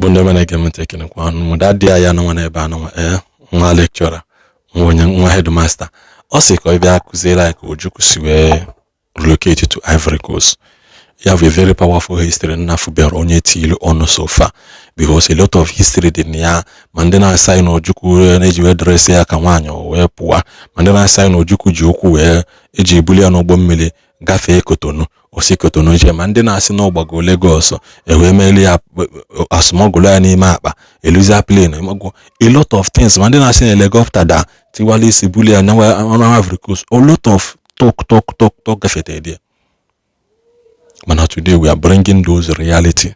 Igbo ndị ọma na-ege m ntị, ekenekwa mụ. Daddy ya nọ n'ebe anọ, ee, nwa lecturer, nwa onye nwa headmaster, ọ sị ka ọ bịa kụziere anyị ka Ojukwu si wee relocate to Ivory Coast. Ya bụ a very powerful history nnafubere onye tili ọnụ so far, because a lot of history dị na ya. Ma ndị na-asa anyị na Ojukwu na-eji wee dress ya ka nwaanyị o wee pụọ, ma ndị na-asa anyị na Ojukwu ji ụkwụ wee eji ebuli ya n'ụgbọ mmiri gafee Kotonu, osi Kotonu jee, ma ndị na-asị na ọgbago Lagos ewee meeli ya asụmọgụlụ ya n'ime akpa eluzia plane, ịmago, a lot of things, ma ndị na-asị na helicopter da tiwala isi buli ya na Ivory Coast. A lot of talk, talk, talk, talk gafete there, mana today we are bringing those reality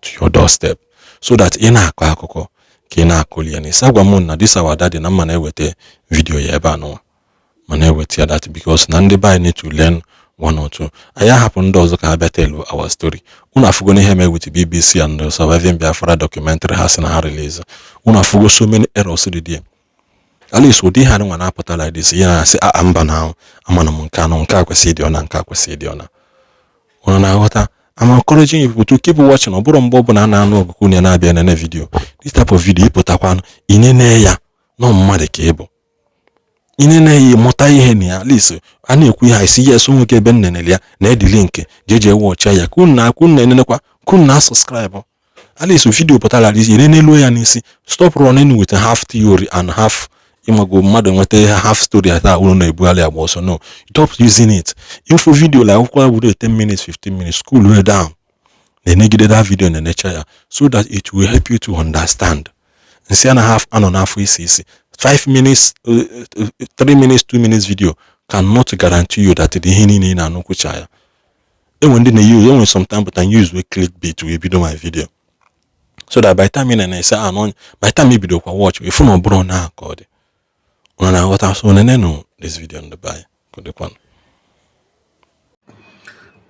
to your doorstep so that ị na-akọ akụkọ ka ị na-akụli ya n'isi. Agwa m na this our daddy na mma na-eweta video ya ebe a nụwa, ma na-eweta ya that because na ndị be anyị need to learn one or two. Anyị ahapụ ndị ọzọ ka ha bịa tell our story. Unu afụgo n'ihe mere with BBC and the Surviving Biafra documentary ha sị na ha release. Unu afụgo so many errors dị there. At least ụdị ihe anụnwa na-apụta like this, ihe na-asị a mba na amana m nke anọ, nke a kwesịrị ịdị ọna, nke a kwesịrị ịdị ọna. Unu na-aghọta? I'm encouraging you people to keep watching. Ọ bụrụ mgbe ọbụla a na-anụ ọgụgụ unu na-abịa nene video, this type of video, ịpụtakwanụ inene ya nọ mmadụ ka ị bụ inene ya, mụta ihe na ya. At least a na-ekwu ihe a isi yes, onwe ebe nnenele ya na edi link jeje watch ya, ka unu na-akwụ unu na-enenekwa, ka unu na-subscribe. At least video pụtara isi eneneluo ya n'isi. Stop running with half theory and half, ịmago, mmadụ nweta ihe half story taa unu na-ebugharị agba ọsọ. No, stop using it. Info video like akwụkwọ wuru 10 minutes, 15 minutes, cool way down, na-enegide that video, na-enecha ya so that it will help you to understand. Nsị a na half anọ n'afọ isi isi 5 minutes, 3 minutes, 2 minutes video cannot guarantee you that the ihe niile ị na-anụ kwucha ya. Enwe ndị na-use, enwere sometime, but I use wee clickbait wee bido my video so that by the time ị na-ese anọ, by the time i bidokwa watch, ifu na ọ bụrụ na ka ọ dị. Unu na-aghọta? So nenenu this video, ndị be anyị, ka ọ dịkwanụ.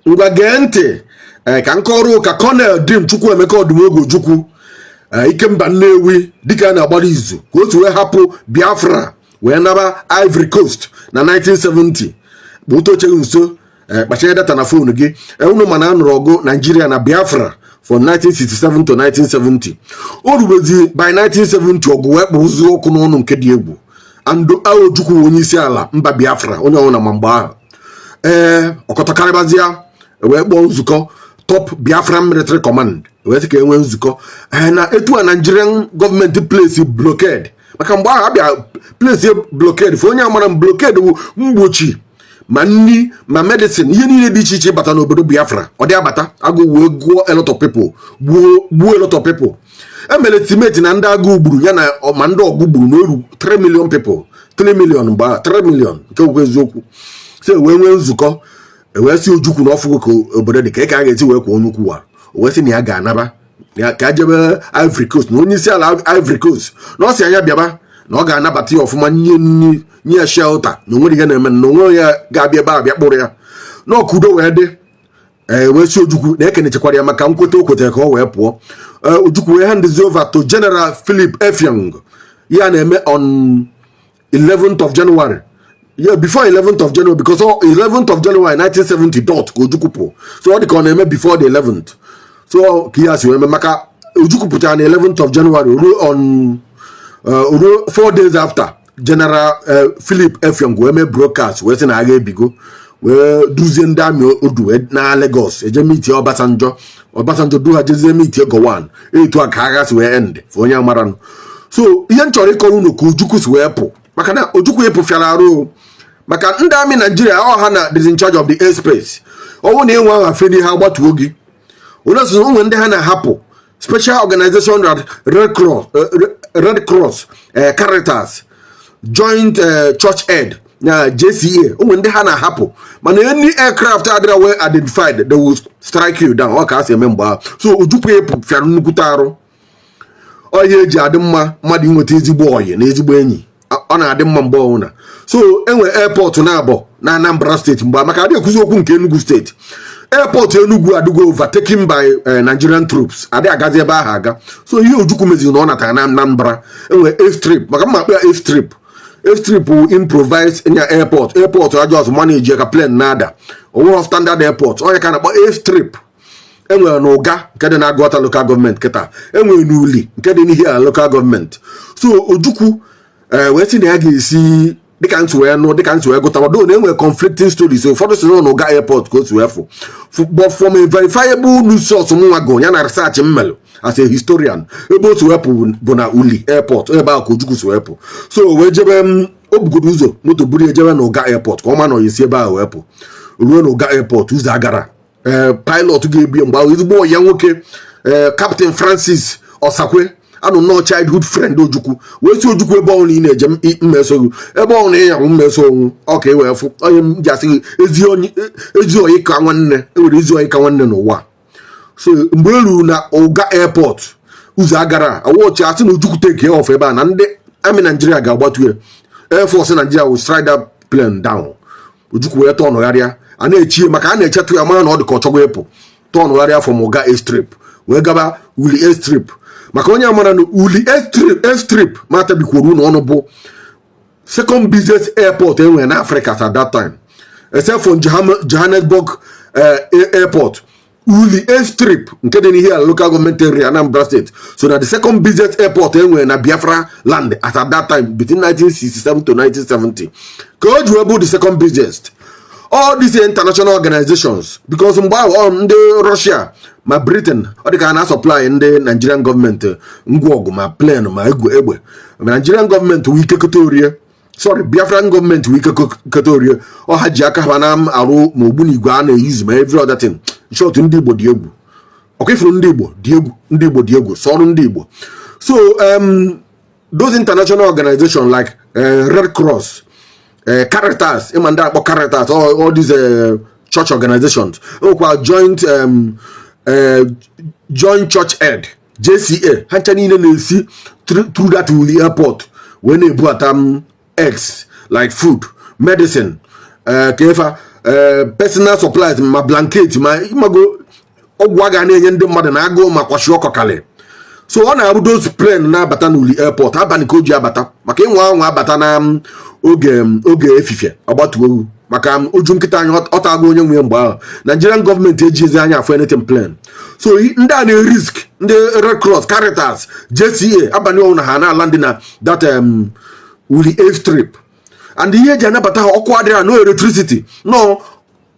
Ngwa, gee ntị. Ee, ka nkọrọ ụka Colonel Dim Chukwuemeka Odumegwu Ojukwu, ee, Ikemba Nnewi, dịka a na-agbara izu ka o si wee hapụ Biafra wee naba Ivory Coast na 1970 bụ ocheghị nso. Ee, kpachie data na phone gị. Ee, unu mana a nụrụ ọgụ Naijiria na Biafra from 1967 to 1970. O rubezi by 1970, ọgụ wee kpụrụzie ọkụ n'ọnụ nke dị egwu. And Ojukwu onye isi ala mba Biafra, onye ọbụla ma mgbe ahụ. Ee, ọkọtakarịbazịa wee kpọọ nzukọ top Biafran military command, wee sị ka e nwee nzukọ. Ee, na etu a Nigerian gọọmenti place blockade, maka mgbe ahụ abịa place blockade fụ onye amara m. Blockade bụ mgbochi, ma nri ma medicine, ihe niile dị iche iche bata n'obodo Biafra ọ dị abata. Agụ wee gụọ a lot of people, gbuo gbuo a lot of people. Emere estimate na ndị agụụ gburu ya na ma ndị ọgụ gburu na oru 3 million people, 3 million mgbe ahụ, 3 million nke okwu eziokwu. So wee nwee nzukọ, wee sị Ojukwu na ọfụgo ka obodo dị ka a ga-esi wee kwa onye ukwu wa. O wee sị na ya ga-anaba ya ka jebe Ivory Coast, na onye isi ala Ivory Coast na ọ sị anya bịaba, na ọ ga-anabata ya ọfụma, nye nri, nye ya shelter, na onwere ihe na-eme, na onwe ya ga-abịa ebe a bịa kpụrụ ya n'ọkụdo wee dị. Ee, wee sị Ojukwu na ekenechekwara ya maka nkweta o kwetere ka ọ wee pụọ. Ee, Ojukwu wee handizi over to General Philip Effiong. Ya na-eme on 11th of January, yeah, before 11th of January, because 11th of January 1970 dot ka Ojukwu pụ. So ọ dị ka ọ na-eme before the 11th. So ka ihe a si wee mee, maka Ojukwu pụtara na 11th of January, ruo on ruo 4 days after, General Philip Effiong wee mee broadcast, wee sị na agha ebigo, wee duzie ndị amị odu wee na Lagos eje meetie Obasanjo. Obasanjo du ha jezie meetie Gowon. Etu a ka agha si wee end for onye amaranụ. So ihe m chọrọ ịkọrọ unu ka Ojukwu si wee pụ, maka na Ojukwu ịpụ arụ, maka ndị amị Naijiria ọ ha na is in charge of the airspace. Ọnwụ na ịnwe aha fedi ha gbatuo gị. Onye sị onwe ndị ha na-ahapụ special organization, Red Cross, Red Cross, Caritas, Joint Church Aid na JCA, onwe ndị ha na-ahapụ. Mana any aircraft adịra well identified, they will strike you down. Ọ ka a si eme mgbe ahụ. So Ojukwu ịpụ fịara nnukwute arụ. Ọ ihe eji adị mma mmadụ inweta ezigbo ọyị na ezigbo enyi, ọ na-adị mma mgbe ọbụla. So enwe airport na-abọ na Anambra Steeti mgbe, maka adị ekwuzi okwu nke Enugu Steeti. Airport Enugu adịgo overtaken by Nigerian troops, adị agazi ebe ahụ aga. So ihe Ojukwu meziri na ọ natara na Anambra, enwe airstrip, maka mma akpa ya airstrip. Airstrip bụ improvised nya airport, airport a just manage ka plane na-ada, onweghị standard airport. Onye ka na-akpọ airstrip. Enwere na Ụga nke dị na Agụata Local Government kịta, enwere na Uli nke dị n'Ihiala Local Government. So Ojukwu wee sị na ya ga-esi, dịka ntị wee nụ, dịka ntị wee gụta do na enwere conflicting stories. Ụfọdụ si na Ụga airport ka o si wee fụ, but from a verifiable news source m nwa go ya na research m melụ as a historian, ebe o si wepụ bụ na Uli Airport. Ebe ahụ ka Ojukwu si wepụ. So wee jebe m, o bugodo ụzọ moto buru ejebe na Ụga Airport ka ọ ma na esi ebe ahụ wepụ. Ruo na Ụga Airport, ụzọ agara. Ee, pilot ga-ebu ya mgbe ahụ, ezigbo ya nwoke, ee, Captain Francis Osakwe, anụ nnọọ childhood friend Ojukwu, wee si Ojukwu, "Ebe ọnwụ na ị na-eje, mmeso gị. Ebe ọnwụ na ị yanwụ, mmeso onwu." Ọ ka e wee fụ onye m ji asị gị ezi oyi ka nwanne. Enwere ezi oyi ka nwanne n'ụwa. So mgbe e ruru na Ụga Airport, ụzọ agara awọchi. Asị na Ojukwu take off ebe a, na ndị army Naijiria ga-agbatu ya. Air Force Nigeria will strike that plane down. Ojukwu wee tọnụgharịa. A na-echi maka a na-echetụ ya, mara na ọ dị ka ọ chọgwa ịpụ, tọnụgharịa from Ụga airstrip wee gaba Uli Airstrip. Maka onye amara na Uli Airstrip ma tabikwuru ụlọ ọnụ bụ second busiest airport enwere na Africa at that time, except for Johannesburg Airport. Uli Airstrip nke dị n'Ihiala Local Government Area, Anambra State, so na the second busiest airport enwere na Biafra land at that time, between 1967 to 1970, ka o ji wee bụ the second busiest. All these international organizations, because mgbe ahụ ọ ndị Russia ma Britain, ọ dị ka a na-supply ndị Nigerian gọọmenti ngwa ọgụ, ma plane ma egwu egbe. Ma Nigerian gọọmenti wee ikekọta orie, sorry, Biafran gọọmenti wee ikekọta orie. Ọ ha ji aka ha na-arụ ma ogbunigwe a na-eyuzu ma every other thing. In short, ndị Igbo dị egwu. Ọkwa ifuru, ndị Igbo dị egwu, ndị Igbo dị egwu sọrụ ndị Igbo. So those international organizations like Red Cross, Caritas, ịma ndị akpọ Caritas, all these church organizations, nwekwa joint Church Aid, JCA, ha ncha niile na-esi through that Uli Airport wee na-ebubata eggs like food, medicine, ka efa personal supplies, ma blanket, ma ịmago ọgwụ a ga na-enye ndị mmadụ na agụụ ma kwashi ọkọ kalị. So ọ na-abụ those plane na-abata n'Uli Airport abalị ka o ji abata, maka ịnwa anwa abata na oge efifie, agbatuo owu maka uju nkịta anya ọtago onye nwe. Mgbe ahụ Nigerian gọọmenti ejighịzi anya afụ anything plane. So ndị a na-risk, ndị Red Cross, Caritas, JCA, abalị ọnwụ na ha na-ala ndị na that Uli Airstrip. And ihe eji anabata ha, ọkụ adịghị, no electricity, no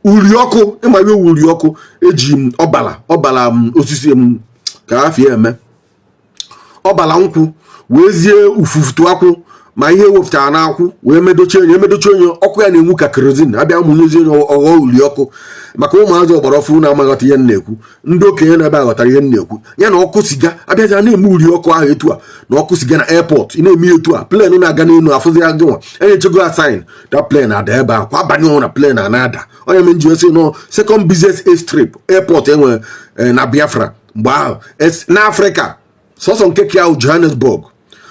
uri ọkụ. Ịma ihe uri ọkụ eji m ọbala osisi m ka afịa eme, ọbala nkwụ, wee zie ufufutu akwụ ma ihe ewepụtara n'akwụ, wee medochie onye emedochie onye, ọkụ ya na-enwu ka kerosene. Abịa mụnyezie onye, ọghọ uli ọkụ. Maka ụmụazị ọgbara ọfụrụ na-amaghọta ihe m na-ekwu, ndị okenye na-ebe aghọtara ihe m na-ekwu. Ya na ọkụ siga abịaja na-eme uri ọkụ ahụ etu a na ọkụ siga na airport. Ị na-eme etu a, plane na-aga n'elu afụzi ya gị nwa enyechego a sign that plane ada ebe a kwa abalị ọnwụ na plane a na-ada. Onye me nji esi nọ second busiest airstrip, airport enwere na Biafra mgbe ahụ n'Afrịka, sọsọ nke ka ahụ Johannesburg.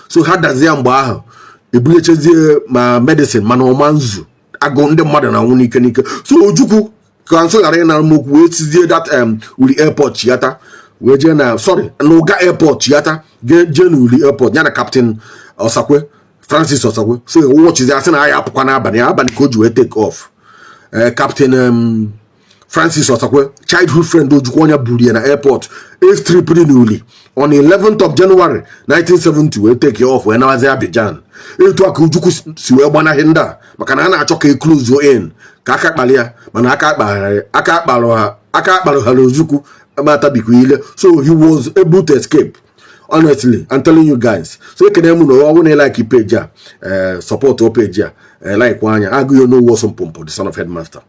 So ha dazie mgbe ahụ ebunyechezie ma medicine, mana ọma nzu agụ, ndị mmadụ na-anwụ n'ike n'ike. So Ojukwu, ka nso ghara ịnara m okwu, wee sizie that Uli Airport chiata, wee jee na, sorry, na Ụga Airport chiata, jee na Uli Airport, ya na Captain Osakwe, Francis Osakwe. So wọchizi, asị na ya apụkwa n'abalị abalị ka o ji wee take off. Captain Francis Osakwe, childhood friend Ojukwu, onye buru ya na airport airstrip dị n'Uli on 11th of January 1970, wee take off, wee nawazi Abidjan. Etu a ka Ojukwu si wee gbanaghị ndị a, maka na a na-achọ ka e close in ka aka kpali ya, mana aka akparụ ha Ojukwu ma tabikwa ile. So he was able to escape. Honestly, I'm telling you guys. So ekene m na ọ bụrụ na ị like page a, support page a, like anya agụghị n'owu ọsọ mpompo, the son of headmaster.